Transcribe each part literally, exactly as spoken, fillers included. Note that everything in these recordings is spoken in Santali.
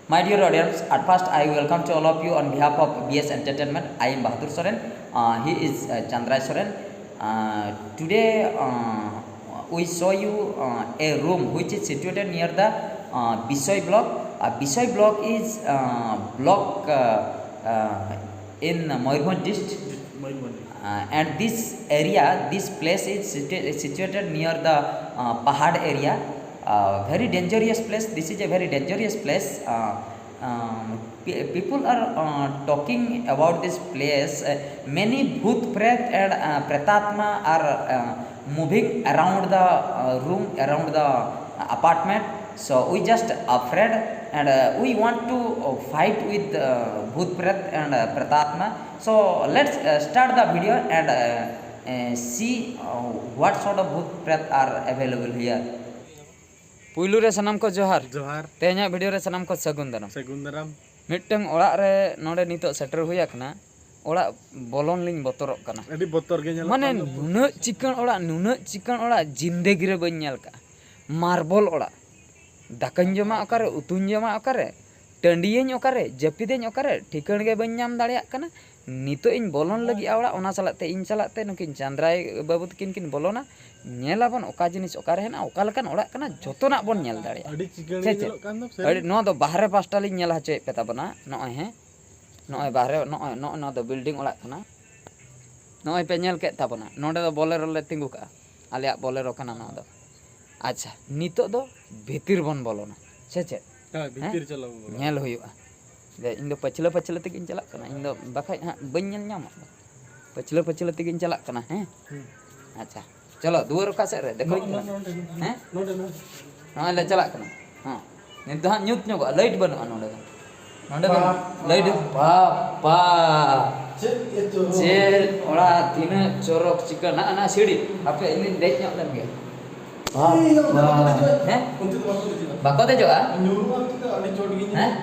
My dear audience, at first I welcome to all of you on behalf of B S Entertainment. I am Bahadur Soren. Uh, he is uh, Chandrai Soren. Uh, today uh, we show you uh, a room which is situated near the uh, Bisoi block. Uh, Bisoi block is uh, block uh, uh, in Mayurbhanj district. Uh, and this area, this place is situa- situated near the uh, Pahad area. Uh, very dangerous place. This is a very dangerous place. Uh, um, pe- people are uh, talking about this place. Uh, many bhut pret and uh, pretatma are uh, moving around the uh, room, around the apartment. So we just afraid and uh, we want to uh, fight with uh, bhut pret and uh, pretatma. So let's uh, start the video and uh, uh, see uh, what sort of bhut pret are available here. ᱯᱩᱭᱞᱩ ᱨᱮ ᱥᱟᱱᱟᱢ ᱠᱚ ᱡᱚᱦᱟᱨ᱾ ᱡᱚᱦᱟᱨ᱾ ᱛᱮᱦᱮᱧᱟᱜ ᱵᱷᱤᱰᱤᱭᱳ ᱨᱮ ᱥᱟᱱᱟᱢ ᱠᱚ ᱥᱟᱹᱜᱩᱱ ᱫᱟᱨᱟᱢ᱾ ᱥᱟᱹᱜᱩᱱ ᱫᱟᱨᱟᱢ᱾ ᱢᱤᱫᱴᱟᱝ ᱚᱲᱟᱜ ᱨᱮ ᱱᱚᱰᱮ ᱱᱤᱛᱚᱜ ᱥᱮᱴᱮᱨ ᱦᱩᱭ ᱟᱠᱟᱱᱟ᱾ ᱚᱲᱟᱜ ᱵᱚᱞᱚᱱ ᱞᱤᱧ ᱵᱚᱛᱚᱨᱚᱜ ᱠᱟᱱᱟ᱾ ᱟᱹᱰᱤ ᱵᱚᱛᱚᱨ ᱜᱮ ᱧᱮᱞᱚᱜ ᱢᱟᱱᱮ ᱠᱟᱱ ᱫᱚ᱾ ᱱᱩᱱᱟᱹᱜ ᱪᱤᱠᱟᱹᱬ ᱚᱲᱟᱜ, ᱱᱩᱱᱟᱹᱜ ᱪᱤᱠᱟᱹᱬ ᱚᱲᱟᱜ ᱡᱤᱱᱫᱮᱜᱤ ᱨᱮ ᱵᱟᱹᱧ ᱧᱮᱞ ᱠᱟᱜᱼᱟ᱾ ᱢᱟᱨᱵᱚᱞ ᱚᱲᱟᱜ᱾ ᱫᱟᱠᱟᱧ ᱡᱚᱢᱟ ᱚᱠᱟᱨᱮ, ᱩᱛᱩᱧ ᱡᱚᱢᱟ ᱚᱠᱟᱨᱮ, ᱴᱟᱺᱰᱤᱭᱟᱹᱧ ᱚᱠᱟᱨᱮ, ᱡᱟᱹᱯᱤᱫᱟᱹᱧ ᱚᱠᱟᱨᱮ, ᱴᱷᱤᱠᱟᱹᱬ ᱜᱮ ᱵᱟᱹᱧ ᱧᱟᱢ ᱫᱟᱲᱮᱭᱟᱜ ᱠᱟᱱᱟ᱾ ᱱᱤᱛᱚᱜ ᱤᱧ ᱵᱚᱞᱚᱱ ᱞᱟᱹᱜᱤᱫᱼᱟ ᱚᱲᱟᱜ, ᱚᱱᱟ ᱥᱟᱞᱟᱜ ᱛᱮ ᱤᱧ ᱥᱟᱞᱟᱜ ᱛᱮ ᱱᱩᱠᱤᱱ ᱪᱟᱸᱫᱽᱨᱟᱭ ᱵᱟᱹᱵᱩ ᱛᱟᱹᱠᱤᱱ ᱠᱤᱱ ᱵᱚᱞᱚᱱᱟ᱾ ᱧᱮᱞᱟᱵᱚᱱ ᱚᱠᱟ ᱡᱤᱱᱤᱥ ᱚᱠᱟᱨᱮ ᱦᱮᱱᱟᱜᱼᱟ, ᱚᱠᱟ ᱞᱮᱠᱟᱱ ᱚᱲᱟᱜ ᱠᱟᱱᱟ, ᱡᱚᱛᱚᱱᱟᱜ ᱵᱚᱱ ᱧᱮᱞ ᱫᱟᱲᱮᱭᱟᱜᱼᱟ᱾ ᱟᱹᱰᱤ ᱪᱤᱠᱟᱹᱲ ᱥᱮ ᱜᱮ ᱪᱮᱫ? ᱧᱮᱞᱚᱜ ᱠᱟᱱ ᱫᱚ, ᱥᱟᱹᱨᱤ᱾ ᱟᱹᱰᱤ, ᱱᱚᱣᱟ ᱫᱚ ᱵᱟᱦᱨᱮ ᱯᱟᱥᱴᱟ ᱞᱤᱧ ᱧᱮᱞ ᱦᱚᱪᱚᱭᱮᱫ ᱯᱮ ᱛᱟᱵᱚᱱᱟ᱾ ᱱᱚᱜᱼᱚᱭ, ᱦᱮᱸ, ᱱᱚᱜᱼᱚᱭ ᱵᱟᱦᱨᱮ, ᱱᱚᱜᱼᱚᱭ, ᱱᱚᱜᱼᱚᱭ ᱱᱚᱣᱟ ᱫᱚ ᱵᱤᱞᱰᱤᱝ ᱚᱲᱟᱜ ᱠᱟᱱᱟ᱾ ᱱᱚᱜᱼᱚᱭ ᱯᱮ ᱧᱮᱞ ᱠᱮᱫ ᱛᱟᱵᱚᱱᱟ, ᱱᱚᱸᱰᱮ ᱫᱚ ᱵᱚᱞᱮᱨᱳ ᱞᱮ ᱛᱤᱸᱜᱩ ᱠᱟᱜᱼᱟ, ᱟᱞᱮᱭᱟᱜ ᱵᱚᱞᱮᱨᱳ ᱠᱟᱱᱟ ᱱᱚᱣᱟ ᱫᱚ᱾ ᱟᱪᱪᱷᱟ, ᱱᱤᱛᱚᱜ ᱫᱚ ᱵᱷᱤᱛᱤᱨ ᱵᱚᱱ ᱵᱚᱞᱚᱱᱟ, ᱥᱮ ᱪᱮᱫ? ᱦᱳᱭ, ᱵᱷᱤᱛᱤᱨ ᱦᱮᱸ? ᱪᱟᱞᱟᱣ ᱵᱚᱱ ᱵᱚᱞᱚᱱᱟ᱾ ᱧᱮᱞ ᱦᱩᱭᱩᱜᱼᱟ᱾ ᱫᱮ, ᱤᱧ ᱫᱚ ᱯᱟᱹᱪᱷᱞᱟᱹ ᱯᱟᱹᱪᱷᱞᱟᱹ ᱛᱮᱜᱮᱧ ᱪᱟᱞᱟᱜ ᱠᱟᱱᱟ, ᱤᱧ ᱫᱚ ᱵᱟᱠᱷᱟᱡ ᱦᱟᱸᱜ ᱵᱟᱹᱧ ᱧᱮᱞ ᱧᱟᱢᱟ᱾ ᱯᱟᱹᱪᱷᱞᱟᱹ ᱯᱟᱹᱪᱷᱞᱟᱹ ᱛᱮᱜᱮᱧ ᱪᱟᱞᱟᱜ ᱠᱟᱱᱟ, ᱦᱮᱸ? ᱦᱩᱸ᱾ ᱟᱪᱪᱷᱟ, ᱪᱚᱞᱚ, ᱫᱩᱣᱟᱹᱨ ᱚᱠᱟ ᱥᱮᱫ ᱨᱮ? ᱫᱮᱠᱷᱚ ᱱᱚ-, ᱤᱧ ᱱᱚ-, ᱠᱟᱱᱟ᱾ ᱱᱚᱰᱮ, ᱱᱚᱰᱮ, ᱦᱮᱸ? ᱱᱚᱰᱮ, ᱱᱚᱰᱮ᱾ ᱱᱚᱜᱼᱚᱭ ᱞᱮ ᱪᱟᱞᱟᱜ ᱠᱟᱱᱟ᱾ ᱦᱮᱸ, ᱱᱤᱛ ᱫᱚ ᱦᱟᱸᱜ ᱧᱩᱛ ᱧᱚᱜᱚᱜᱼᱟ, ᱞᱟᱭᱤᱴ ᱵᱟᱹᱱᱩᱜᱼᱟ ᱱᱚᱰᱮ ᱫᱚ᱾ ᱱᱚᱰᱮ ᱫᱚ ᱵᱟᱯ, ᱞᱟᱭᱤᱴ, ᱵᱟᱯ᱾ ᱵᱟᱯ, ᱵᱟᱯ᱾ ᱪᱮᱫ ᱮ ᱪᱚᱨᱚᱠ᱾ ᱪᱮᱫ ᱚᱲᱟᱜ, ᱛᱤᱱᱟᱹᱜ ᱪᱚᱨᱚᱠ ᱪᱤᱠᱟᱹ᱾ ᱱᱟ, ᱱᱟ ᱥᱤᱲᱤ, ᱦᱟᱯᱮ ᱤᱧ ᱫᱩᱧ ᱫᱮᱡ ᱧᱚᱜ ᱞᱮᱱ ᱜᱮ᱾ ᱵᱟᱯ, ᱮᱭ, ᱚᱱᱛᱮ ᱵᱟᱠᱚ ᱵᱟᱯ᱾ ᱫᱮᱡᱚᱜᱼᱟ᱾ ᱦᱮᱸ? ᱚᱱᱛᱮ ᱫᱚ ᱵᱟᱠᱚ ᱫᱮᱡᱚᱜᱼᱟ᱾ ᱵᱟᱠᱚ ᱫᱮᱡᱚᱜᱼᱟ? ᱦᱮᱸ?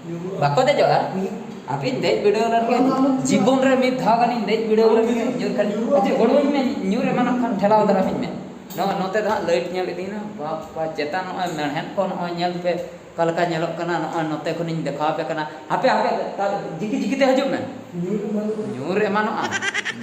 ᱧᱩᱨᱩᱜᱼᱟ᱾ ᱵᱟᱠᱚ ᱫᱮᱡᱚᱜᱼᱟ? ᱦᱩᱸ᱾ ᱟᱯᱮᱧ ᱫᱮᱡ ᱵᱤᱰᱟᱹᱣ ᱞᱮᱱ ᱜᱮ᱾ ᱵᱟᱝ, ᱵᱟᱝ, ᱵᱟᱝ᱾ ᱡᱤᱵᱚᱱ ᱨᱮ ᱢᱤᱫ ᱫᱷᱟᱣ ᱜᱟᱱᱤᱧ ᱫᱮᱡ ᱵᱤᱰᱟᱹᱣ ᱞᱮᱱ ᱜᱮ᱾ ᱧᱩᱨ ᱠᱷᱟᱱ, ᱧᱩᱨᱩᱜᱼᱟ᱾ ᱟᱪᱪᱷᱟ, ᱜᱚᱲᱚᱣᱟᱹᱧ ᱢᱮ, ᱧᱩᱨ ᱮᱢᱟᱱᱚᱜ ᱠᱷᱟᱱ ᱴᱷᱮᱞᱟᱣ ᱫᱟᱨᱟᱢᱤᱧ ᱢᱮ᱾ ᱱᱚᱣᱟ, ᱱᱚᱛᱮ ᱫᱚ ᱦᱟᱸᱜ ᱞᱟᱭᱤᱴ ᱧᱮᱞ ᱤᱫᱤᱭᱮᱱᱟ᱾ ᱵᱟᱯ, ᱵᱟᱯ, ᱪᱮᱛᱟᱱ ᱱᱚᱜᱼᱚᱭ ᱢᱮᱬᱦᱮᱫ ᱠᱚ ᱱᱚᱜᱼᱚᱭ ᱧᱮᱞ ᱯᱮ᱾ ᱚᱠᱟ ᱞᱮᱠᱟ ᱧᱮᱞᱚᱜ ᱠᱟᱱᱟ, ᱱᱚᱜᱼᱚᱭ ᱱᱚᱛᱮ ᱠᱷᱚᱱᱤᱧ ᱫᱮᱠᱷᱟᱣ ᱟᱯᱮ ᱠᱟᱱᱟ᱾ ᱦᱟᱯᱮ, ᱦᱟᱯᱮ, ᱛᱟ-, ᱡᱤᱠᱤ ᱡᱤᱠᱤ ᱛᱮ ᱦᱤᱡᱩᱜ ᱢᱮ᱾ ᱧᱩᱨ ᱮᱢᱟᱱᱚᱜᱼᱟ᱾ ᱧᱩᱨ ᱮᱢᱟᱱᱚᱜᱼᱟ,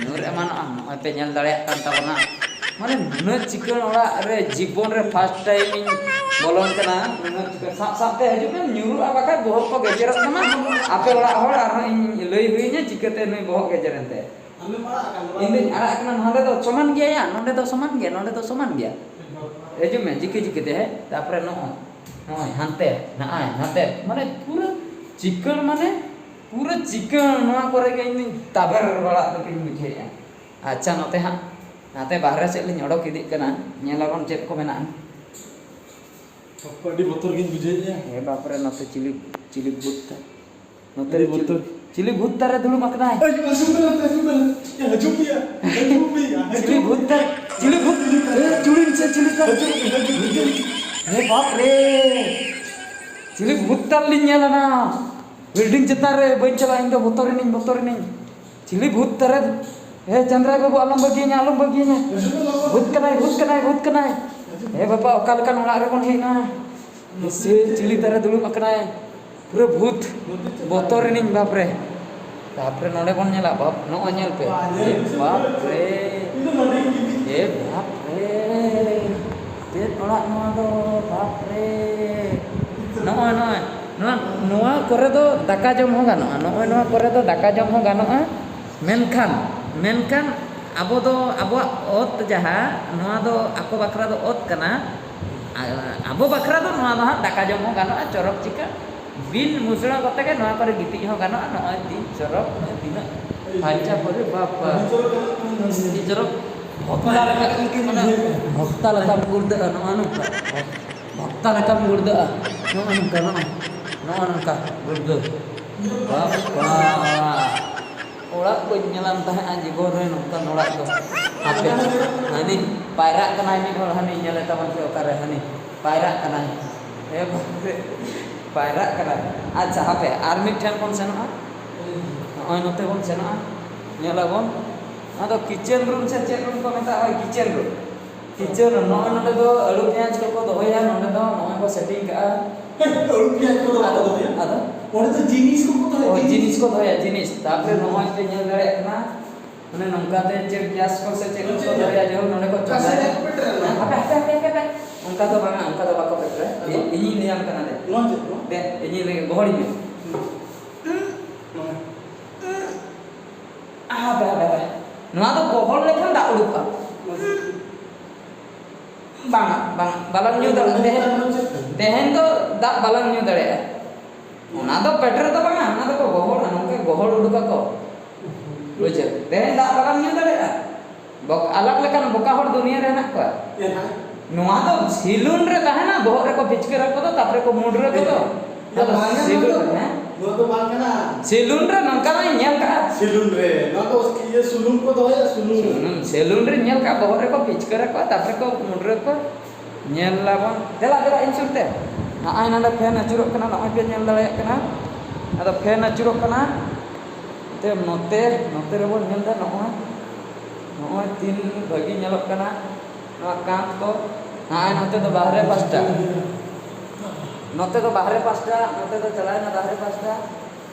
ᱧᱩᱨ ᱮᱢᱟᱱᱚᱜᱼᱟ᱾ ᱱᱚᱜᱼᱚᱭ ᱯᱮ ᱧᱮᱞ ᱫᱟᱲᱮᱭᱟᱜ ᱠᱟᱱ ᱛᱟᱵᱚᱱᱟ᱾ ᱢᱟᱱᱮ ᱱᱩᱱᱟᱹᱜ ᱪᱤᱠᱟᱹᱲ ᱚᱲᱟᱜ ᱨᱮ ᱡᱤᱵᱚᱱ ᱨᱮ first time ᱤᱧ ᱵᱚᱞᱚᱱ ᱠᱟᱱᱟ᱾ ᱱᱩᱱᱟᱹᱜ ᱪᱤᱠᱟᱹᱲ, ᱥᱟᱵ ᱥᱟᱵ ᱛᱮ ᱦᱤᱡᱩᱜ ᱢᱮ, ᱧᱩᱨᱩᱜᱼᱟ, ᱵᱟᱠᱷᱟᱡ ᱵᱚᱦᱚᱜ ᱠᱚ ᱜᱮᱡᱮᱨᱚᱜ ᱛᱟᱢᱟ᱾ ᱟᱯᱮ ᱚᱲᱟᱜ ᱦᱚᱲ ᱟᱨᱦᱚᱸ ᱤᱧ ᱞᱟᱹᱭ ᱦᱩᱭᱟᱹᱧᱟ ᱪᱤᱠᱟᱹᱛᱮ ᱱᱩᱭ ᱵᱚᱦᱚᱜ ᱜᱮᱡᱮᱨᱮᱱ ᱛᱮ᱾ ᱟᱢᱮᱢ ᱟᱲᱟᱜ ᱟᱠᱟᱱ ᱱᱚᱣᱟ ᱤᱧ ᱫᱩᱧ ᱫᱚ᱾ ᱟᱲᱟᱜ ᱟᱠᱟᱱᱟ, ᱱᱚᱸᱰᱮ ᱫᱚ ᱥᱚᱢᱟᱱ ᱜᱮᱭᱟ ᱭᱟ, ᱱᱚᱸᱰᱮ ᱫᱚ ᱥᱚᱢᱟᱱ ᱜᱮᱭᱟ, ᱱᱚᱸᱰᱮ ᱫᱚ ᱥᱚᱢᱟᱱ ᱜᱮᱭᱟ᱾ ᱦᱤᱡᱩᱜ ᱢᱮ, ᱡᱤᱠᱤ ᱡᱤᱠᱤ ᱛᱮ, ᱦᱮᱸ? ᱛᱟᱯᱚᱨᱮ ᱱᱚᱜᱼᱚᱭ, ᱱᱚᱜᱼᱚᱭ ᱦᱟᱱᱛᱮ, ᱱᱚᱜᱼᱚᱭ ᱱᱟᱛᱮ, ᱢᱟᱱᱮ ᱯᱩᱨᱟᱹ ᱪᱤᱠᱟᱹᱲ, ᱢᱟᱱᱮ ᱯᱩᱨᱟᱹ ᱪᱤᱠᱟᱹᱲ, ᱱᱚᱣᱟ ᱠᱚᱨᱮ ᱜᱮ ᱤᱧ ᱫᱩᱧ ᱛᱟᱵᱮᱨ ᱵᱟᱲᱟᱜ ᱞᱮᱠᱟᱧ ᱵᱩᱡᱷᱟᱹᱣᱮᱫᱼᱟ᱾ ᱟᱪᱪᱷᱟ, ᱱᱚᱛᱮ ᱦᱟᱸᱜ, ᱱᱟᱛᱮ ᱵᱟᱦᱨᱮ ᱥᱮᱫ ᱞᱤᱧ ᱚᱰᱚᱠ ᱤᱫᱤᱜ ᱠᱟᱱᱟ, ᱧᱮᱞᱟᱵᱚᱱ ᱪᱮᱫ ᱠᱚ ᱢᱮᱱᱟᱜᱼᱟ᱾ ᱵᱟᱯᱟ, ᱟᱹᱰᱤ ᱵᱚᱛᱚᱨ ᱜᱤᱧ ᱵᱩᱡᱷᱟᱹᱣᱮᱫᱼᱟ᱾ ᱦᱮᱸ ᱵᱟᱯᱨᱮ, ᱱᱚᱛᱮ ᱪᱤᱞᱤ, ᱪᱤᱞᱤ ᱵᱷᱩᱛ ᱛᱮ᱾ ᱱᱚᱛᱮ ᱟᱹᱰᱤ ᱨᱮ ᱪᱤᱞᱤ, ᱵᱚᱛᱚᱨ᱾ ᱪᱤᱞᱤ ᱵᱷᱩᱛ ᱫᱟᱨᱮ ᱫᱩᱲᱩᱵ ᱟᱠᱟᱱᱟᱭ? ᱟᱭ, ᱦᱤᱡᱩᱜ ᱠᱟᱱᱟ, ᱦᱤᱡᱩᱜ ᱠᱟᱱᱟ᱾ ᱮ, ᱦᱤᱡᱩᱜ ᱜᱮᱭᱟ, ᱦᱤᱡᱩᱜ ᱜᱮᱭᱟ, ᱪᱤᱞᱤ ᱦᱤᱡᱩᱜ ᱵᱷᱩᱛ ᱫᱟᱨᱮ, ᱪᱤᱞᱤ ᱵᱷᱩᱛ? ᱮ, ᱪᱩᱲᱤ ᱥᱮ ᱪᱤᱞᱤ ᱠᱟᱱ? ᱦᱤᱡᱩᱜ ᱜᱮᱭᱟ, ᱦᱤᱡᱩᱜ ᱜᱮᱭᱟ᱾ ᱮ, ᱵᱟᱯ ᱨᱮ᱾ ᱪᱤᱞᱤ ᱵᱷᱩᱛ ᱫᱟᱨᱮ ᱞᱤᱧ ᱧᱮᱞ ᱮᱱᱟ? Building ᱪᱮᱛᱟᱱ ᱨᱮ ᱵᱟᱹᱧ ᱪᱟᱞᱟᱜᱼᱟ, ᱤᱧ ᱫᱚ ᱵᱚᱛᱚᱨ ᱮᱱᱟᱹᱧ, ᱵᱚᱛᱚᱨ ᱮᱱᱟᱹᱧ᱾ ᱪᱤᱞᱤ ᱵᱷᱩᱛ ᱫᱟᱨᱮ? ᱮ, ᱪᱟᱸᱫᱽᱨᱟᱭ ᱵᱟᱹᱵᱩ, ᱟᱞᱚᱢ ᱵᱟᱹᱜᱤᱭᱟᱹᱧᱟ, ᱟᱞᱚᱢ ᱵᱟᱹᱜᱤᱭᱟᱹᱧᱟ᱾ ᱵᱷᱩᱛ ᱠᱟᱱᱟᱭ, ᱵᱷᱩᱛ ᱠᱟᱱᱟᱭ, ᱵᱷᱩᱛ ᱠᱟᱱᱟᱭ᱾ ᱮ ᱵᱟᱵᱟ, ᱚᱠᱟ ᱞᱮᱠᱟᱱ ᱚᱲᱟᱜ ᱨᱮᱵᱚᱱ ᱦᱮᱡ ᱮᱱᱟ? ᱥᱮ ᱪᱤᱞᱤ ᱫᱟᱨᱮ ᱫᱩᱲᱩᱵ ᱟᱠᱟᱱᱟᱭ? ᱯᱩᱨᱟᱹ ᱵᱷᱩᱛ, ᱵᱚᱛᱚᱨ ᱮᱱᱟᱹᱧ ᱵᱟᱯᱨᱮ᱾ ᱛᱟᱯᱚᱨᱮ ᱱᱚᱰᱮ ᱵᱚᱱ ᱧᱮᱞᱟ, ᱵᱟᱯ, ᱱᱚᱜᱼᱚᱭ ᱧᱮᱞ ᱯᱮ᱾ ᱮ ᱵᱟᱯᱨᱮ, ᱮ ᱵᱟᱯᱨᱮ, ᱪᱮᱫ ᱚᱲᱟᱜ ᱱᱚᱣᱟ ᱫᱚ? ᱵᱟᱯᱨᱮ, ᱱᱚᱜᱼᱚᱭ, ᱱᱚᱜᱼᱚᱭ, ᱱᱚᱣᱟ, ᱱᱚᱣᱟ ᱠᱚᱨᱮ ᱫᱚ ᱫᱟᱠᱟ ᱡᱚᱢ ᱦᱚᱸ ᱜᱟᱱᱚᱜᱼᱟ, ᱱᱚᱜᱼᱚᱭ ᱱᱚᱣᱟ ᱠᱚᱨᱮ ᱫᱚ ᱫᱟᱠᱟ ᱡᱚᱢ ᱦᱚᱸ ᱜᱟᱱᱚᱜᱼᱟ᱾ ᱢᱮᱱᱠᱷᱟᱱ, ᱢᱮᱱᱠᱷᱟᱱ ᱟᱵᱚ ᱫᱚ ᱟᱵᱚᱣᱟᱜ ᱚᱛ ᱡᱟᱦᱟᱸ, ᱱᱚᱣᱟ ᱫᱚ ᱟᱠᱚ ᱵᱟᱠᱷᱨᱟ ᱫᱚ ᱚᱛ ᱠᱟᱱᱟ, ᱟ-, ᱟᱵᱚ ᱵᱟᱠᱷᱨᱟ ᱫᱚ ᱱᱚᱣᱟ ᱫᱚ ᱦᱟᱸᱜ ᱫᱟᱠᱟ ᱡᱚᱢ ᱦᱚᱸ ᱜᱟᱱᱚᱜᱼᱟ, ᱪᱚᱨᱚᱠ ᱪᱤᱠᱟᱹ ᱵᱤᱱ ᱢᱩᱥᱲᱟ ᱠᱚᱛᱮ ᱜᱮ ᱱᱚᱣᱟ ᱠᱚᱨᱮ ᱜᱤᱛᱤᱡ ᱦᱚᱸ ᱜᱟᱱᱚᱜᱼᱟ᱾ ᱱᱚᱜᱼᱚᱭ ᱛᱤᱱ ᱪᱚᱨᱚᱠ, ᱱᱚᱜᱼᱚᱭ ᱛᱤᱱᱟᱹᱜ ᱯᱷᱟᱨᱪᱟ ᱯᱚᱨᱮ ᱵᱟᱯ, ᱛᱤᱱ ᱪᱚᱨᱚᱠ ᱵᱷᱚᱠᱛᱟ ᱞᱮᱠᱟ, ᱢᱟᱱᱮ ᱵᱷᱚᱠᱛᱟ ᱞᱮᱠᱟᱢ ᱜᱩᱲᱫᱟᱹᱜᱼᱟ ᱱᱚᱜᱼᱚ ᱱᱚᱝᱠᱟ᱾ ᱵᱷᱚᱠᱛᱟ ᱞᱮᱠᱟᱢ ᱜᱩᱲᱫᱟᱹᱜᱼᱟ ᱱᱚᱜᱼᱚ ᱱᱚᱝᱠᱟ, ᱱᱚᱜᱼᱚᱭ ᱱᱚᱜᱼᱚ ᱱᱚᱝᱠᱟ ᱜᱩᱲᱫᱟᱹ᱾ ᱵᱟᱯ, ᱵᱟᱯ᱾ ᱚᱲᱟᱜ ᱵᱟᱹᱧ ᱧᱮᱞᱟᱱ ᱛᱟᱦᱮᱸᱫᱼᱟ ᱡᱤᱵᱚᱱ ᱨᱮ ᱱᱚᱝᱠᱟᱱ ᱚᱲᱟᱜ ᱫᱚ᱾ ᱦᱟᱯᱮ, ᱦᱟᱹᱱᱤ ᱯᱟᱭᱨᱟᱜ ᱠᱟᱱᱟᱭ ᱢᱤᱫ ᱦᱚᱲ, ᱦᱟᱹᱱᱤ ᱧᱮᱞᱮ ᱛᱟᱵᱚᱱ ᱯᱮ ᱚᱠᱟᱨᱮ, ᱦᱟᱹᱱᱤ ᱯᱟᱭᱨᱟᱜ ᱠᱟᱱᱟᱭ᱾ ᱮ ᱵᱟᱯᱨᱮ, ᱯᱟᱭᱨᱟᱜ ᱠᱟᱱᱟᱭ᱾ ᱟᱪᱪᱷᱟ, ᱦᱟᱯᱮ, ᱟᱨ ᱢᱤᱫ ᱴᱷᱮᱱ ᱵᱚᱱ ᱥᱮᱱᱚᱜᱼᱟ᱾ ᱱᱚᱜᱼᱚᱭ ᱱᱚᱛᱮ ᱵᱚᱱ ᱥᱮᱱᱚᱜᱼᱟ, ᱧᱮᱞᱟᱵᱚᱱ᱾ ᱚᱱᱟ ᱫᱚ kitchen room ᱥᱮ ᱪᱮᱫ room ᱠᱚ ᱢᱮᱛᱟᱜᱼᱟ? ᱦᱳᱭ, kitchen room᱾ ᱴᱤᱪᱟᱨ, ᱱᱚᱜᱼᱚᱭ ᱱᱚᱰᱮ ᱫᱚ ᱟᱹᱞᱩ ᱯᱮᱸᱭᱟᱡᱽ ᱠᱚᱠᱚ ᱫᱚᱦᱚᱭᱟ, ᱱᱚᱰᱮ ᱫᱚ ᱱᱚᱜᱼᱚᱭ ᱠᱚ ᱥᱮᱴᱤᱝ ᱠᱟᱜᱼᱟ᱾ ᱦᱮᱸ, ᱟᱹᱞᱩ ᱯᱮᱸᱭᱟᱡᱽ ᱠᱚᱫᱚ ᱵᱟᱠᱚ ᱫᱚᱦᱚᱭᱟ᱾ ᱟᱫᱚ? ᱚᱸᱰᱮ ᱫᱚ ᱡᱤᱱᱤᱥ ᱠᱚᱠᱚ ᱫᱚᱦᱚᱭᱟ, ᱚ, ᱡᱤᱱᱤᱥ᱾ ᱡᱤᱱᱤᱥ ᱠᱚ ᱫᱚᱦᱚᱭᱟ, ᱡᱤᱱᱤᱥ᱾ ᱛᱟᱨᱯᱚᱨᱮ ᱱᱚᱜᱼᱚᱭ ᱯᱮ ᱧᱮᱞ ᱫᱟᱲᱮᱭᱟᱜ ᱠᱟᱱᱟ, ᱢᱟᱱᱮ ᱱᱚᱝᱠᱟᱛᱮ ᱪᱮᱫ ᱜᱮᱥ ᱠᱚ ᱥᱮ ᱪᱮᱫ ᱠᱚ ᱪᱮᱫ? ᱫᱚᱦᱚᱭᱟ, ᱡᱮᱢᱚᱱ ᱱᱚᱰᱮ ᱠᱚ ᱚᱠᱟ ᱥᱮᱫ ᱪᱚᱸᱫᱟᱭᱟ᱾ ᱯᱮᱴᱮᱨ ᱮᱱᱟ? ᱦᱟᱯᱮ, ᱦᱟᱯᱮ, ᱦᱟᱯᱮ, ᱦᱟᱯᱮ᱾ ᱚᱱᱠᱟ ᱫᱚ ᱵᱟᱝᱟ, ᱚᱱᱠᱟ ᱫᱚ ᱵᱟᱠᱚ ᱯᱮᱴᱮᱨᱟ᱾ ᱟᱫᱚ? ᱤᱧ, ᱤᱧᱤᱧ ᱞᱟᱹᱭᱟᱢ ᱠᱟᱱᱟ ᱫᱮ᱾ ᱱᱚᱣᱟ ᱪᱮᱫ? ᱱᱚᱣᱟ? ᱫᱮ, ᱤᱧᱤᱧ ᱞᱟᱹᱭ, ᱜᱚᱦᱚᱲᱤᱧ ᱢᱮ᱾ ᱦᱩᱸ᱾ ᱱᱚᱣᱟ᱾ ᱟᱦᱟ, ᱵᱟ, ᱵᱟ, ᱵᱟ᱾ ᱱᱚᱣᱟ ᱫᱚ ᱜᱚᱦᱚᱲ ᱞᱮᱠᱷᱟᱱ ᱫᱟᱜ ᱩᱰᱩᱠᱚᱜᱼᱟ᱾ ᱱᱚᱣᱟ ᱪᱮᱫ? ᱵᱟᱝᱟ, ᱵᱟᱝᱟ, ᱵᱟᱞᱟᱝ ᱧᱩ ᱫᱟᱲᱮᱭᱟᱜᱼᱟ᱾ ᱛᱮᱦᱮᱧ, ᱛᱮᱦᱮᱧ ᱫᱚ ᱫᱟᱜ ᱵᱟᱞᱟᱝ ᱧᱩ ᱫᱟᱲᱮᱭᱟᱜᱼᱟ᱾ ᱚᱱᱟ ᱫᱚ ᱯᱮᱴᱮᱨ ᱫᱚ ᱵᱟᱝᱟ, ᱚᱱᱟ ᱫᱚᱠᱚ ᱜᱚᱦᱚᱲᱟ, ᱱᱚᱝᱠᱟ ᱜᱚᱦᱚᱲ ᱩᱰᱩᱠᱟᱠᱚ᱾ ᱵᱩᱡᱷᱟᱹᱣ? ᱛᱮᱦᱮᱧ ᱫᱟᱜ ᱵᱟᱞᱟᱝ ᱧᱩ ᱫᱟᱲᱮᱭᱟᱜᱼᱟ᱾ ᱵᱚᱠ-, ᱟᱞᱟᱜᱽ ᱞᱮᱠᱟᱱ ᱵᱚᱠᱟ ᱦᱚᱲ ᱫᱩᱱᱤᱭᱟᱹ ᱨᱮ ᱦᱮᱱᱟᱜ ᱠᱚᱣᱟ᱾ ᱮᱱᱠᱷᱟᱱ? ᱱᱚᱣᱟ ᱫᱚ ᱥᱤᱞᱩᱱ ᱨᱮ ᱛᱟᱦᱮᱱᱟ, ᱵᱚᱦᱚᱜ ᱨᱮᱠᱚ ᱯᱤᱪᱠᱟᱹᱨ ᱟᱠᱚ ᱫᱚ, ᱛᱟᱯᱚᱨᱮ ᱠᱚ ᱢᱩᱰᱨᱟᱹ ᱠᱚ ᱫᱚ᱾ ᱮ, ᱟᱫᱚ ᱵᱟᱝᱟ, ᱥᱤᱞᱩᱱ ᱱᱚᱣᱟ ᱫᱚ, ᱨᱮ, ᱦᱮᱸ? ᱱᱚᱣᱟ ᱫᱚ ᱵᱟᱝ ᱠᱟᱱᱟ᱾ ᱥᱤᱞᱩᱱ ᱨᱮ ᱱᱚᱝᱠᱟᱱᱟᱜ ᱤᱧ ᱧᱮᱞ ᱠᱟᱜᱼᱟ᱾ ᱥᱤᱞᱩᱱ ᱨᱮ, ᱱᱚᱣᱟ ᱫᱚ ᱤᱭᱟᱹ ᱥᱩᱱᱩᱢ ᱠᱚ ᱫᱚᱦᱚᱭᱟ, ᱥᱩᱱᱩᱢ᱾ ᱥᱩᱱᱩᱢ, ᱥᱤᱞᱩᱱ ᱨᱮ ᱧᱮᱞ ᱠᱟᱜᱼᱟ, ᱵᱚᱦᱚᱜ ᱨᱮᱠᱚ ᱯᱤᱪᱠᱟᱹᱨ ᱟᱠᱚᱣᱟ, ᱛᱟᱯᱚᱨᱮ ᱠᱚ ᱢᱩᱰᱨᱟᱹ ᱠᱚᱣᱟ᱾ ᱧᱮᱞ ᱟᱵᱚᱱ᱾ ᱫᱮᱞᱟ, ᱫᱮᱞᱟ, ᱤᱧ ᱥᱩᱨ ᱛᱮ᱾ ᱱᱚᱜᱼᱚᱭ ᱱᱚᱰᱮ ᱯᱷᱮᱱ ᱟᱹᱪᱩᱨᱚᱜ ᱠᱟᱱᱟ, ᱱᱚᱜᱼᱚᱭ ᱯᱮ ᱧᱮᱞ ᱫᱟᱲᱮᱭᱟᱜ ᱠᱟᱱᱟ᱾ ᱟᱫᱚ ᱯᱷᱮᱱ ᱟᱹᱪᱩᱨᱚᱜ ᱠᱟᱱᱟ᱾ ᱱᱚᱛᱮ, ᱱᱚᱛᱮ, ᱱᱚᱛᱮ ᱨᱮᱵᱚᱱ ᱧᱮᱞ ᱮᱫᱟ, ᱱᱚᱜᱼᱚᱭ, ᱱᱚᱜᱼᱚᱭ ᱛᱤᱱ ᱵᱷᱟᱹᱜᱤ ᱧᱮᱞᱚᱜ ᱠᱟᱱᱟ ᱱᱚᱣᱟ ᱠᱟᱸᱛ ᱠᱚ᱾ ᱱᱚᱜᱼᱚᱭ ᱱᱚᱛᱮ ᱫᱚ ᱵᱟᱦᱨᱮ ᱯᱟᱥᱴᱟ, ᱱᱚᱛᱮ ᱫᱚ ᱵᱟᱦᱨᱮ ᱯᱟᱥᱴᱟ, ᱱᱚᱛᱮ ᱫᱚ ᱪᱟᱞᱟᱣᱮᱱᱟ ᱵᱟᱦᱨᱮ ᱯᱟᱥᱴᱟ᱾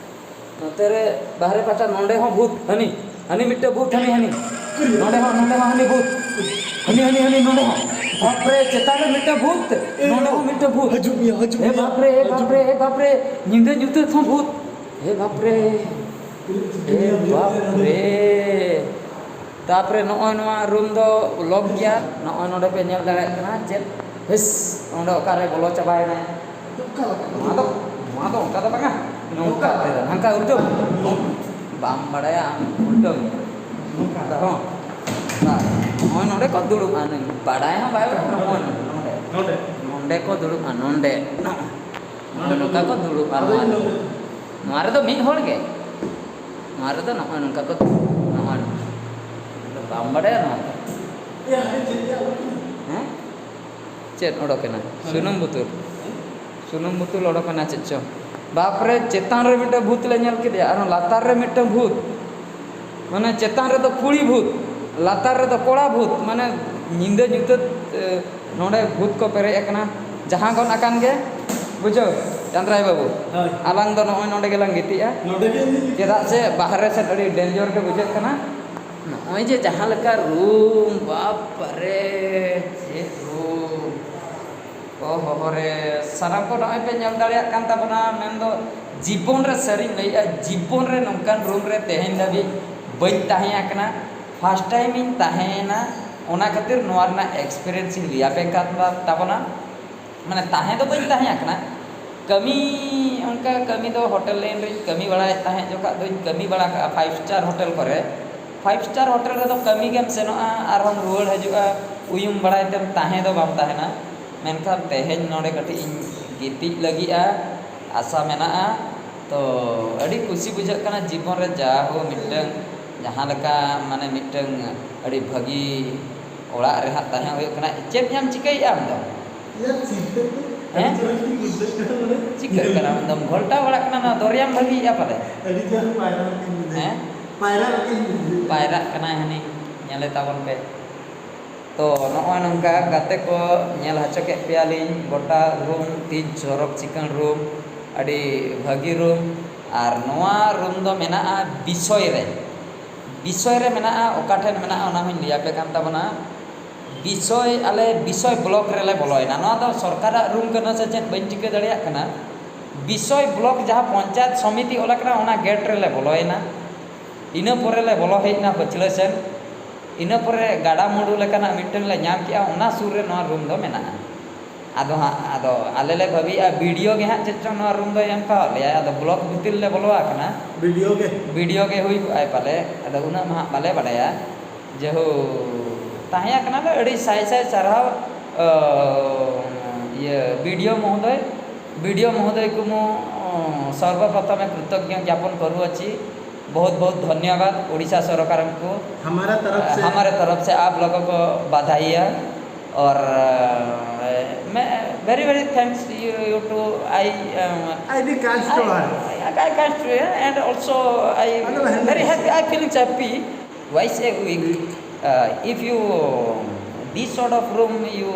ᱱᱚᱛᱮ ᱨᱮ ᱵᱟᱦᱨᱮ ᱯᱟᱥᱴᱟ, ᱱᱚᱰᱮ ᱦᱚᱸ ᱵᱷᱩᱛ, ᱦᱟᱹᱱᱤ, ᱦᱟᱹᱱᱤ ᱢᱤᱫᱴᱮᱡ ᱵᱷᱩᱛ, ᱦᱟᱹᱱᱤ, ᱦᱟᱹᱱᱤ᱾ ᱱᱚᱰᱮ ᱦᱚᱸ, ᱱᱚᱰᱮ ᱦᱚᱸ ᱦᱟᱹᱱᱤ ᱵᱷᱩᱛ᱾ ᱦᱟᱹᱱᱤ, ᱦᱟᱹᱱᱤ, ᱦᱟᱹᱱᱤ, ᱱᱚᱰᱮ ᱦᱚᱸ᱾ ᱵᱟᱯᱨᱮ, ᱪᱮᱛᱟᱱ ᱨᱮ ᱢᱤᱫᱴᱮᱡ ᱵᱷᱩᱛ, ᱱᱚᱰᱮ ᱦᱚᱸ ᱢᱤᱫᱴᱮᱡ ᱵᱷᱩᱛ᱾ ᱦᱤᱡᱩᱜ ᱢᱮᱭᱟ, ᱦᱤᱡᱩᱜ ᱮ ᱢᱮᱭᱟ᱾ ᱵᱟᱯᱨᱮ, ᱮ ᱦᱤᱡᱩᱜ ᱵᱟᱯᱨᱮ, ᱢᱮᱭᱟ᱾ ᱮ ᱵᱟᱯᱨᱮ, ᱧᱤᱫᱟᱹ ᱧᱩᱛᱟᱹᱛ ᱦᱚᱸ ᱵᱷᱩᱛ᱾ ᱮ ᱵᱟᱯᱨᱮ, ᱮ ᱵᱟᱯᱨᱮ᱾ ᱛᱟᱯᱚᱨᱮ ᱱᱚᱜᱼᱚᱭ ᱱᱚᱣᱟ ᱨᱩᱢ ᱫᱚ ᱞᱚᱠ ᱜᱮᱭᱟ᱾ ᱱᱚᱜᱼᱚᱭ ᱱᱚᱰᱮ ᱯᱮ ᱧᱮᱞ ᱫᱟᱲᱮᱭᱟᱜ ᱠᱟᱱᱟ ᱪᱮᱫ? ᱦᱮᱥ, ᱚᱸᱰᱮ ᱚᱠᱟᱨᱮ ᱵᱚᱞᱚ ᱪᱟᱵᱟᱭᱮᱱᱟᱭ? ᱱᱚᱣᱟ ᱫᱚ, ᱱᱚᱣᱟ ᱫᱚ ᱚᱱᱠᱟ ᱫᱚ ᱵᱟᱝᱟ᱾ ᱱᱚᱝᱠᱟ ᱛᱮᱫᱚ, ᱱᱚᱝᱠᱟ ᱩᱞᱴᱟᱹᱣ᱾ ᱵᱟᱢ ᱵᱟᱲᱟᱭᱟ ᱟᱢ ᱩᱞᱴᱟᱹᱣ᱾ ᱱᱚᱝᱠᱟ ᱫᱚ, ᱦᱚᱸ᱾ ᱱᱚᱜᱼᱚᱭ ᱱᱚᱰᱮ ᱠᱚ ᱫᱩᱲᱩᱵᱼᱟ, ᱵᱟᱲᱟᱭ ᱦᱚᱸ ᱵᱟᱭ ᱵᱟᱲᱟᱭᱟ᱾ ᱱᱚᱜᱼᱚᱭ ᱱᱚᱰᱮ᱾ ᱱᱚᱰᱮ᱾ ᱱᱚᱰᱮ ᱠᱚ ᱫᱩᱲᱩᱵᱼᱟ, ᱱᱚᱰᱮ᱾ ᱱᱚᱜᱼᱚᱭ ᱱᱚᱝᱠᱟ ᱠᱚ ᱫᱩᱲᱩᱵᱼᱟ ᱱᱚᱣᱟ ᱨᱮ᱾ ᱱᱚᱣᱟ ᱨᱮᱫᱚ ᱢᱤᱫ ᱦᱚᱲ ᱜᱮ᱾ ᱱᱚᱣᱟ ᱨᱮᱫᱚ ᱱᱚᱜᱼᱚᱭ ᱱᱚᱝᱠᱟ ᱠᱚ, ᱱᱚᱜᱼᱚᱭ᱾ ᱵᱟᱢ ᱵᱟᱰᱟᱭᱟ ᱱᱚᱣᱟ ᱫᱚ? ᱦᱮᱸ? ᱪᱮᱫ ᱚᱰᱚᱠᱮᱱᱟ? ᱥᱩᱱᱩᱢ ᱵᱩᱛᱩᱞ᱾ ᱥᱩᱱᱩᱢ ᱵᱩᱛᱩᱞ ᱚᱰᱚᱠᱮᱱᱟ ᱪᱮᱫ ᱪᱚ᱾ ᱵᱟᱯᱨᱮ, ᱪᱮᱛᱟᱱ ᱨᱮ ᱢᱤᱫᱴᱟᱝ ᱵᱷᱩᱛ ᱞᱮ ᱧᱮᱞ ᱠᱮᱫᱮᱭᱟ, ᱟᱨᱦᱚᱸ ᱞᱟᱛᱟᱨ ᱨᱮ ᱢᱤᱫᱴᱟᱝ ᱵᱷᱩᱛ᱾ ᱢᱟᱱᱮ ᱪᱮᱛᱟᱱ ᱨᱮᱫᱚ ᱠᱩᱲᱤ ᱵᱷᱩᱛ, ᱞᱟᱛᱟᱨ ᱨᱮᱫᱚ ᱠᱚᱲᱟ ᱵᱷᱩᱛ, ᱢᱟᱱᱮ ᱧᱤᱫᱟᱹ ᱧᱩᱛᱟᱹᱛ ᱱᱚᱰᱮ ᱵᱷᱩᱛ ᱠᱚ ᱯᱮᱨᱮᱡ ᱟᱠᱟᱱᱟ᱾ ᱡᱟᱦᱟᱸ ᱜᱚᱫ ᱟᱠᱟᱱ ᱜᱮ, ᱵᱩᱡᱷᱟᱹᱣ, ᱪᱟᱸᱫᱽᱨᱟᱭ ᱵᱟᱹᱵᱩ᱾ ᱦᱳᱭ᱾ ᱟᱞᱟᱝ ᱫᱚ ᱱᱚᱜᱼᱚᱭ ᱱᱚᱰᱮ ᱜᱮᱞᱟᱝ ᱜᱤᱛᱤᱡᱼᱟ᱾ ᱱᱚᱰᱮ ᱜᱮ ᱤᱧ ᱫᱩᱧ ᱜᱤᱛᱤᱡᱼᱟ᱾ ᱪᱮᱫᱟᱜ ᱥᱮ ᱵᱟᱦᱨᱮ ᱥᱮᱫ ᱟᱹᱰᱤ ᱰᱮᱧᱡᱚᱨ ᱜᱮ ᱵᱩᱡᱷᱟᱹᱜ ᱠᱟᱱᱟ᱾ ᱱᱚᱜᱼᱚᱭ ᱡᱮ ᱡᱟᱦᱟᱸ ᱞᱮᱠᱟ ᱨᱩᱢ, ᱵᱟᱯ ᱨᱮ, ᱪᱮᱫ ᱨᱩᱢ᱾ ᱚ ᱦᱚᱦᱚ ᱨᱮ, ᱥᱟᱱᱟᱢ ᱠᱚ ᱱᱚᱜᱼᱚᱭ ᱯᱮ ᱧᱮᱞ ᱫᱟᱲᱮᱭᱟᱜ ᱠᱟᱱ ᱛᱟᱵᱚᱱᱟ᱾ ᱢᱮᱱᱫᱚ ᱡᱤᱵᱚᱱ ᱨᱮ, ᱥᱟᱹᱨᱤᱧ ᱞᱟᱹᱭᱮᱫᱼᱟ, ᱡᱤᱵᱚᱱ ᱨᱮ ᱱᱚᱝᱠᱟᱱ ᱨᱩᱢ ᱨᱮ ᱛᱮᱦᱮᱧ ᱫᱷᱟᱹᱵᱤᱡ ᱵᱟᱹᱧ ᱛᱟᱦᱮᱸ ᱟᱠᱟᱱᱟ᱾ ᱯᱷᱟᱥᱴ ᱴᱟᱭᱤᱢ ᱤᱧ ᱛᱟᱦᱮᱸᱭᱮᱱᱟ, ᱚᱱᱟ ᱠᱷᱟᱹᱛᱤᱨ ᱱᱚᱣᱟ ᱨᱮᱱᱟᱜ ᱮᱠᱥᱯᱤᱨᱤᱭᱮᱱᱥ ᱤᱧ ᱞᱟᱹᱭ ᱟᱯᱮ ᱠᱟᱱ ᱛᱟᱵᱚᱱᱟ᱾ ᱢᱟᱱᱮ ᱛᱟᱦᱮᱸ ᱫᱚ ᱵᱟᱹᱧ ᱛᱟᱦᱮᱸ ᱟᱠᱟᱱᱟ, ᱠᱟᱹᱢᱤ, ᱚᱱᱠᱟ ᱠᱟᱹᱢᱤ ᱫᱚ ᱦᱳᱴᱮᱞ ᱞᱟᱭᱤᱱ ᱨᱤᱧ ᱠᱟᱹᱢᱤ ᱵᱟᱲᱟᱭᱮᱫ ᱛᱟᱦᱮᱸᱫ ᱡᱚᱠᱷᱟᱜ ᱫᱚᱧ ᱠᱟᱹᱢᱤ ᱵᱟᱲᱟ ᱠᱟᱜᱼᱟ ᱯᱷᱟᱭᱤᱵᱷ ᱥᱴᱟᱨ ᱦᱳᱴᱮᱞ ᱠᱚᱨᱮ᱾ ᱯᱷᱟᱭᱤᱵᱷ ᱥᱴᱟᱨ ᱦᱳᱴᱮᱞ ᱨᱮᱫᱚ ᱠᱟᱹᱢᱤ ᱜᱮᱢ ᱥᱮᱱᱚᱜᱼᱟ, ᱟᱨᱦᱚᱸᱢ ᱨᱩᱣᱟᱹᱲ ᱦᱤᱡᱩᱜᱼᱟ, ᱩᱭᱩᱢ ᱵᱟᱲᱟᱭ ᱛᱮᱢ ᱛᱟᱦᱮᱸ ᱫᱚ ᱵᱟᱢ ᱛᱟᱦᱮᱱᱟ᱾ ᱢᱮᱱᱠᱷᱟᱱ ᱛᱮᱦᱮᱧ ᱱᱚᱰᱮ ᱠᱟᱹᱴᱤᱡ ᱤᱧ ᱜᱤᱛᱤᱡ ᱞᱟᱹᱜᱤᱫᱼᱟ, ᱟᱥᱟ ᱢᱮᱱᱟᱜᱼᱟ᱾ ᱛᱚ, ᱟᱹᱰᱤ ᱠᱩᱥᱤ ᱵᱩᱡᱷᱟᱹᱜ ᱠᱟᱱᱟ ᱡᱤᱵᱚᱱ ᱨᱮ ᱡᱟ ᱦᱳ ᱢᱤᱫᱴᱟᱹᱝ, ᱡᱟᱦᱟᱸ ᱞᱮᱠᱟ, ᱢᱟᱱᱮ, ᱢᱤᱫᱴᱟᱹᱝ ᱟᱹᱰᱤ ᱵᱷᱟᱹᱜᱤ ᱚᱲᱟᱜ ᱨᱮ ᱦᱟᱸᱜ ᱛᱟᱦᱮᱸ ᱦᱩᱭᱩᱜ ᱠᱟᱱᱟ᱾ ᱪᱮᱫ ᱭᱟᱢ ᱪᱤᱠᱟᱹᱭᱮᱫᱼᱟ ᱟᱢ ᱫᱚ? ᱭᱟ, ᱪᱤᱠᱟᱹ ᱫᱚ ᱦᱮᱸ? ᱟᱹᱰᱤ ᱪᱚᱨᱚᱠ ᱤᱧ ᱵᱩᱡᱷᱟᱹᱣ ᱠᱟᱱᱟ, ᱢᱟᱱᱮ᱾ ᱪᱤᱠᱟᱹᱜ ᱠᱟᱱᱟ ᱟᱢ ᱫᱚᱢ ᱜᱷᱚᱞᱴᱟᱣ ᱵᱟᱲᱟᱜ ᱠᱟᱱᱟ, ᱱᱚᱣᱟ ᱫᱚᱨᱭᱟᱢ ᱵᱷᱟᱹᱜᱤᱭᱮᱫᱼᱟ ᱯᱟᱞᱮ? ᱟᱹᱰᱤ ᱡᱳᱨ ᱯᱟᱭᱨᱟ ᱞᱮᱠᱟᱧ ᱵᱩᱡᱷᱟᱹᱣ᱾ ᱦᱮᱸ? ᱯᱟᱭᱨᱟ ᱞᱮᱠᱟᱧ ᱵᱩᱡᱷᱟᱹᱣ᱾ ᱯᱟᱭᱨᱟᱜ ᱠᱟᱱᱟᱭ ᱦᱟᱹᱱᱤ, ᱧᱮᱞᱮ ᱛᱟᱵᱚᱱ ᱯᱮ᱾ ᱛᱚ, ᱱᱚᱜᱼᱚᱭ ᱱᱚᱝᱠᱟ ᱜᱟᱛᱮ ᱠᱚ, ᱧᱮᱞ ᱦᱚᱪᱚ ᱠᱮᱫ ᱯᱮᱭᱟᱞᱤᱧ ᱜᱚᱴᱟ ᱨᱩᱢ, ᱛᱤᱱ ᱪᱚᱨᱚᱠ ᱪᱤᱠᱟᱹᱬ ᱨᱩᱢ, ᱟᱹᱰᱤ ᱵᱷᱟᱹᱜᱤ ᱨᱩᱢ᱾ ᱟᱨ ᱱᱚᱣᱟ ᱨᱩᱢ ᱫᱚ ᱢᱮᱱᱟᱜᱼᱟ ᱵᱤᱥᱚᱭ ᱨᱮ, ᱵᱤᱥᱚᱭ ᱨᱮ ᱢᱮᱱᱟᱜᱼᱟ᱾ ᱚᱠᱟ ᱴᱷᱮᱱ ᱢᱮᱱᱟᱜᱼᱟ ᱚᱱᱟ ᱦᱚᱸᱧ ᱞᱟᱹᱭ ᱟᱯᱮ ᱠᱟᱱ ᱛᱟᱵᱚᱱᱟ᱾ ᱵᱤᱥᱚᱭ, ᱟᱞᱮ ᱵᱤᱥᱚᱭ ᱵᱞᱚᱠ ᱨᱮᱞᱮ ᱵᱚᱞᱚᱭᱮᱱᱟ᱾ ᱱᱚᱣᱟ ᱫᱚ ᱥᱚᱨᱠᱟᱨᱟᱜ ᱨᱩᱢ ᱠᱟᱱᱟ ᱥᱮ ᱪᱮᱫ, ᱵᱟᱹᱧ ᱴᱷᱤᱠᱟᱹ ᱫᱟᱲᱮᱭᱟᱜ ᱠᱟᱱᱟ᱾ ᱵᱤᱥᱚᱭ ᱵᱞᱚᱠ ᱡᱟᱦᱟᱸ ᱯᱚᱧᱪᱟᱭᱮᱛ ᱥᱚᱢᱤᱛᱤ ᱚᱞ ᱟᱠᱟᱱᱟ, ᱚᱱᱟ ᱜᱮᱴ ᱨᱮᱞᱮ ᱵᱚᱞᱚᱭᱮᱱᱟ᱾ ᱤᱱᱟᱹ ᱯᱚᱨᱮ ᱞᱮ ᱵᱚᱞᱚ ᱦᱮᱡ ᱮᱱᱟ ᱯᱟᱹᱪᱷᱞᱟᱹ ᱥᱮᱱ᱾ ᱤᱱᱟᱹ ᱯᱚᱨᱮ ᱜᱟᱰᱟ ᱢᱩᱰᱩ ᱞᱮᱠᱟᱱᱟᱜ ᱢᱤᱫᱴᱟᱝ ᱞᱮ ᱧᱟᱢ ᱠᱮᱜᱼᱟ, ᱚᱱᱟ ᱥᱩᱨ ᱨᱮ ᱱᱚᱣᱟ ᱨᱩᱢ ᱫᱚ ᱢᱮᱱᱟᱜᱼᱟ᱾ ᱟᱫᱚ ᱦᱟᱸᱜ, ᱟᱫᱚ ᱟᱞᱮ ᱞᱮ ᱵᱷᱟᱹᱵᱤᱭᱮᱜᱼᱟ, ᱵᱤ ᱰᱤ ᱳ ᱜᱮ ᱦᱟᱸᱜ ᱪᱮᱫ ᱪᱚᱝ ᱱᱚᱣᱟ ᱨᱩᱢ ᱫᱚᱭ ᱮᱢ ᱠᱟᱣᱟᱫ ᱞᱮᱭᱟ᱾ ᱟᱫᱚ ᱵᱞᱚᱠ ᱵᱷᱤᱛᱤᱨ ᱞᱮ ᱵᱚᱞᱚ ᱟᱠᱟᱱᱟ᱾ ᱵᱤ ᱰᱤ ᱳ ᱜᱮ? ᱵᱤ ᱰᱤ ᱳ ᱜᱮ ᱦᱩᱭ ᱠᱚᱜᱼᱟᱭ ᱯᱟᱞᱮ, ᱟᱫᱚ ᱩᱱᱟᱹᱜ ᱢᱟ ᱦᱟᱸᱜ ᱵᱟᱞᱮ ᱵᱟᱰᱟᱭᱟ᱾ ᱡᱮᱦᱳ, ᱛᱟᱦᱮᱸ ᱟᱠᱟᱱᱟᱞᱮ, ᱟᱹᱰᱤ ᱥᱟᱭ ᱥᱟᱭ ᱥᱟᱨᱦᱟᱣ, ᱚ, ᱤᱭᱟᱹ, ᱵᱤ ᱰᱤ ᱳ ᱢᱚᱦᱳᱫᱚᱭ, ᱵᱤ ᱰᱤ ᱳ ᱢᱚᱦᱳᱫᱚᱭ ᱠᱚ ᱢᱩ, ᱚ, ᱥᱚᱨᱵᱚᱯᱨᱚᱛᱷᱚᱢᱮ ᱠᱨᱤᱛᱚᱜᱽᱧᱚ ᱡᱧᱟᱯᱚᱱ ᱠᱚᱨᱩᱚᱪᱤ, ᱵᱚᱦᱩᱛ ᱵᱚᱦᱩᱛ ᱫᱷᱚᱱᱭᱚᱵᱟᱫ ᱳᱰᱤᱥᱟ ᱥᱚᱨᱠᱟᱨ ᱠᱚ, ᱦᱟᱢᱟᱨᱟ ᱛᱚᱨᱚᱯ ᱥᱮ, ᱦᱟᱢᱟᱨᱮ ᱛᱚᱨᱚᱯ ᱥᱮ ᱟᱯ ᱞᱚᱜᱚ ᱠᱚ ᱵᱟᱫᱷᱟᱭᱟ᱾ ᱚᱨ, ᱚ, ᱢᱮ, very very thanks you, you to, I, um, I be kind to I, her. I, I kind to her, and also I very happy, I feeling happy. Why say weak? Uh, if you this sort of room you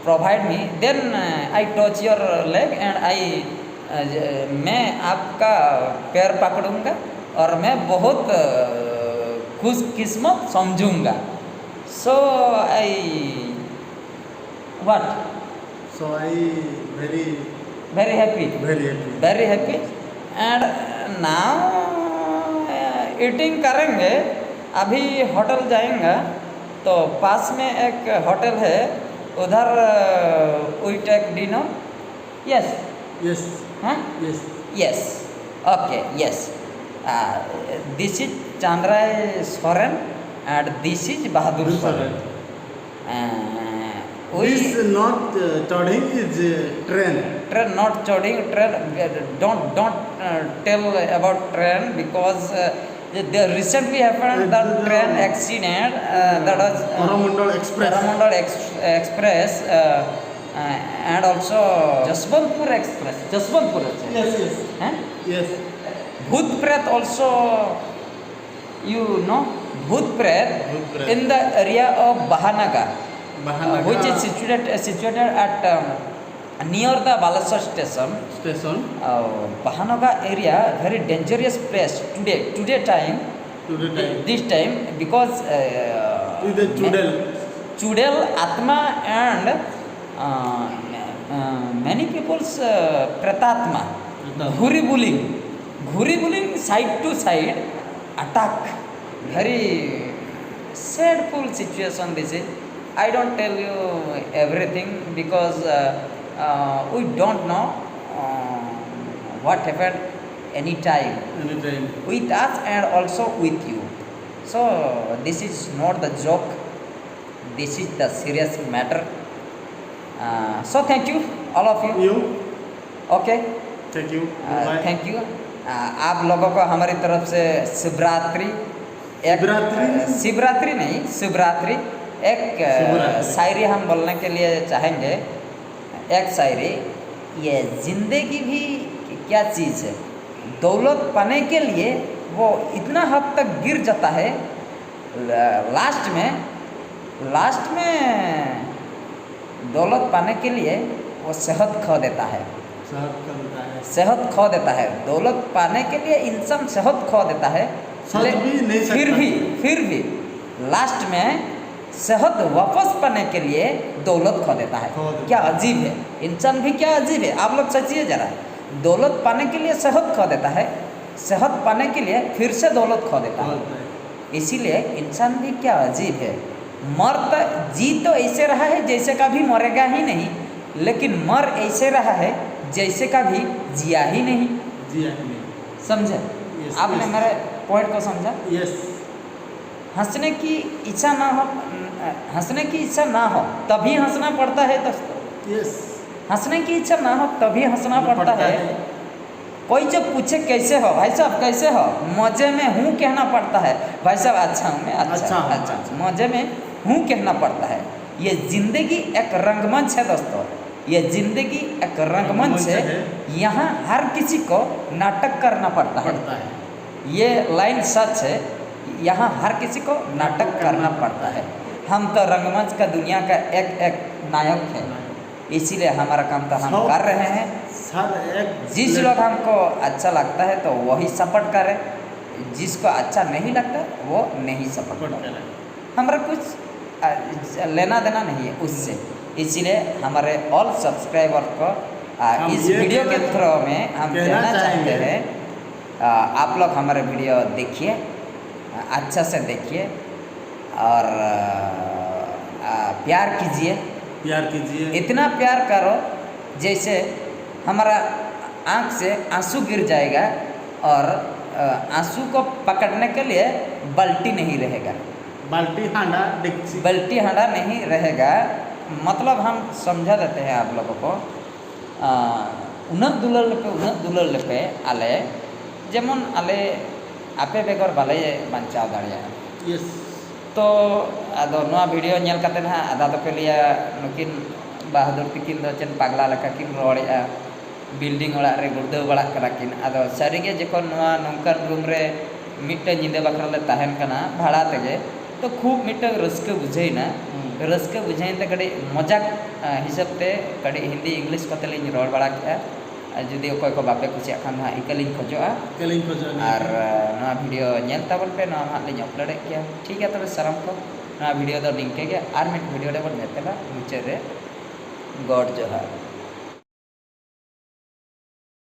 provide me, then uh, I touch your leg and I uh, मैं आपका पैर पकड़ूंगा और मैं बहुत uh, खुशकिस्मत समझूंगा. So I what? So I very Very happy. Very happy. Very happy. And now eating करेंगे. अभी होटल जाएंगे तो पास में एक होटल है, उधर we take dinner. Yes. Yes. Huh? Yes. Yes. Okay. Yes. Uh, this is Chandrai Soren and this is Bahadur Soren. Uh, we This not uh, Chowdhury is uh, train. Train, not Choding train. Don't don't uh, tell about train because uh, the, the recently happened that train accident uh, that was uh, Coromandel Express. Coromandel Ex- Express uh, uh, and also Jaswantpur Express. Jaswantpur Express. Yes, yes. Huh? Yes. Bhoot Pret also, you know, Bhoot Pret Bhoot Pret. In the area of Bahanaga, Bahanaga. Which is situated, situated at um, near the Balasore station. Station. Uh, Bahanaga area, very dangerous place today, today time. Today time. This time because uh, With the Chudel. Chudel Atma and uh, uh, many people's uh, Pretatma. Pretatma. Ghuri Buling. Ghuri Buling side to side attack. Very sadful situation this is. I don't tell you everything because uh, uh, we don't know uh, what happened any time Anytime. with us and also with you. So this is not the joke. This is the serious matter. Uh, so thank you, all of you. You. Okay. Thank you. Uh, Bye. Thank you. Uh, आप लोगों को हमारी तरफ से शिवरात्रि एक शिवरात्रि? शिवरात्रि नहीं, शिवरात्रि एक uh, शिवरात्रि। शायरी हम बोलने के लिए चाहेंगे. एक शायरी. ये जिंदगी भी क्या चीज़ है, दौलत पाने के लिए वो इतना हद तक गिर जाता है, लास्ट में लास्ट में दौलत पाने के लिए वो सेहत खो देता है। शहद का होता है। सेहत खो देता है। दौलत पाने के लिए इंसान सेहत खो देता है। सच ले- भी नहीं फिर सकता। भी फिर भी लास्ट में सेहत वापस पाने के लिए दौलत खो देता है। खो देता क्या है। अजीब है, इंसान भी क्या अजीब है। आप लोग सोचिए जरा, दौलत पाने के लिए सेहत खो देता है, सेहत पाने के लिए फिर से दौलत खो देता है। होता है। इसीलिए इंसान भी क्या अजीब है। मर तो, जी तो ऐसे रहा है जैसे कभी मरेगा ही नहीं, लेकिन मर ऐसे रहा है जैसे कभी जिया ही नहीं। जी हाँ, नहीं। समझे? Yes, आपने yes। मेरे पॉइंट को समझा? यस। हंसने की इच्छा ना हो, हंसने की इच्छा ना हो तभी हंसना पड़ता है दोस्तों। यस। हंसने की इच्छा ना हो तभी हंसना पड़ता है। कोई जब पूछे, "कैसे हो भाई साहब, कैसे हो?" मजे में हूँ कहना पड़ता है। भाई साहब, अच्छा हूँ मैं, अच्छा, अच्छा हूँ, अच्छा, अच्छा। मजे में हूँ कहना पड़ता है। ये जिंदगी एक रंगमंच है दोस्तों, ये जिंदगी एक रंगमंच रंगमंच है। है। यहाँ हर किसी को नाटक करना पड़ता है। पड़ता है। ये लाइन सच है, यहाँ हर किसी को नाटक करना पड़ता है। हम तो रंगमंच का दुनिया का एक एक नायक है, इसीलिए हमारा काम तो हम सौ- कर रहे हैं। सर, एक जिस लोग हमको अच्छा लगता है तो वही सपोर्ट करें, जिसको अच्छा नहीं लगता वो नहीं सपोर्ट सपोर्ट करें। करें। हमारा कुछ आ, लेना देना नहीं है उससे, इसीलिए हमारे ऑल सब्सक्राइबर को आ, हम इस ये वीडियो के कहना- थ्रू में हम कहना कहना चाहते चाहेंगे। हैं, आ, आप लोग हमारे वीडियो देखिए, आ, अच्छा से देखिए और आ, आ, प्यार कीजिए। प्यार कीजिए। इतना प्यार करो जैसे हमारा आँख से आंसू गिर जाएगा और आ, आंसू को पकड़ने के लिए बाल्टी नहीं रहेगा। बाल्टी, हांडा, डेगची। बाल्टी हांडा नहीं रहेगा। मतलब हम समझा देते हैं आप लोगों को। ᱩᱱᱟᱹᱜ ᱫᱩᱞᱟᱹᱲ ᱞᱮᱯᱮ, ᱩᱱᱟᱹᱜ ᱫᱩᱞᱟᱹᱲ ᱞᱮᱯᱮ ᱟᱞᱮ, ᱡᱮᱢᱚᱱ ᱟᱞᱮ ᱟᱯᱮ ᱵᱮᱜᱚᱨ ᱵᱟᱞᱮ ᱵᱟᱧᱪᱟᱣ ᱫᱟᱲᱮᱭᱟᱜᱼᱟ᱾ ᱭᱮᱥ᱾ ᱛᱚ ᱟᱫᱚ ᱱᱚᱣᱟ ᱵᱷᱤᱰᱤᱭᱳ ᱧᱮᱞ ᱠᱟᱛᱮ ᱱᱟᱦᱟᱜ ᱟᱫᱷᱟ ᱫᱚᱯᱮ ᱞᱟᱹᱭᱟ, "ᱱᱩᱠᱤᱱ ᱵᱟᱦᱟᱫᱩᱨ ᱛᱤᱠᱤᱱ ᱫᱚ ᱪᱮᱫ ᱯᱟᱜᱽᱞᱟ ᱞᱮᱠᱟ ᱠᱤᱱ ᱨᱚᱲᱮᱜᱼᱟ, ᱵᱤᱞᱰᱤᱝ ᱚᱲᱟᱜ ᱨᱮ ᱜᱩᱲᱫᱟᱹᱣ ᱵᱟᱲᱟᱜ ᱠᱟᱱᱟ ᱠᱤᱱ?" ᱟᱫᱚ ᱥᱟᱹᱨᱤᱜᱮ ᱡᱚᱠᱷᱚᱱ ᱱᱚᱣᱟ ᱱᱚᱝᱠᱟᱱ ᱨᱩᱢ ᱨᱮ ᱢᱤᱫᱴᱮᱱ ᱧᱤᱫᱟᱹ ᱵᱟᱠᱷᱨᱟ ᱞᱮ ᱛᱟᱦᱮᱱ ᱠᱟᱱᱟ ᱵᱷᱟᱲᱟ ᱛᱮᱜᱮ, ᱛᱚ ᱠᱷᱩᱵ ᱢᱤᱫᱴᱟᱝ ᱨᱟᱹᱥᱠᱟᱹ ᱵᱩᱡᱷᱟᱹᱣᱮᱱᱟ᱾ ᱦᱩᱸ᱾ ᱨᱟᱹᱥᱠᱟᱹ ᱵᱩᱡᱷᱟᱹᱣᱮᱱ ᱛᱮ ᱠᱟᱹᱴᱤᱡ ᱢᱚᱡᱟᱠ, ᱟ, ᱦᱤᱥᱟᱹᱵ ᱛᱮ ᱠᱟᱹᱴᱤᱡ ᱦᱤᱱᱫᱤ ᱤᱝᱞᱤᱥ ᱠᱚᱛᱮ ᱞᱤᱧ ᱨᱚᱲ ᱵᱟᱲᱟ ᱠᱮᱫᱼᱟ᱾ ᱟᱨ ᱡᱩᱫᱤ ᱚᱠᱚᱭ ᱠᱚ ᱵᱟᱯᱮ ᱠᱩᱥᱤᱭᱟᱜ ᱠᱷᱟᱱ ᱫᱚ ᱦᱟᱸᱜ ᱤᱠᱟᱹ ᱞᱤᱧ ᱠᱷᱚᱡᱚᱜᱼᱟ᱾ ᱤᱠᱟᱹ ᱞᱤᱧ ᱠᱷᱚᱡᱚᱜᱼᱟ᱾ ᱟᱨ, ᱟ, ᱱᱚᱣᱟ ᱵᱷᱤᱰᱤᱭᱳ ᱧᱮᱞ ᱛᱟᱵᱚᱱ ᱯᱮ, ᱱᱚᱣᱟ ᱦᱟᱸᱜ ᱞᱤᱧ ᱟᱯᱞᱳᱰᱮᱫ ᱜᱮᱭᱟ᱾ ᱴᱷᱤᱠ ᱜᱮᱭᱟ ᱛᱚᱵᱮ ᱥᱟᱱᱟᱢ ᱠᱚ, ᱱᱚᱣᱟ ᱵᱷᱤᱰᱤᱭᱳ ᱫᱚ ᱱᱤᱝᱠᱟᱹ ᱜᱮ, ᱟᱨ ᱢᱤᱫ ᱵᱷᱤᱰᱤᱭᱳ ᱨᱮᱵᱚᱱ ᱧᱮᱯᱮᱞᱟ᱾ ᱢᱩᱪᱟᱹᱫ ᱨᱮ ᱜᱚᱰ ᱡᱚᱦᱟᱨ᱾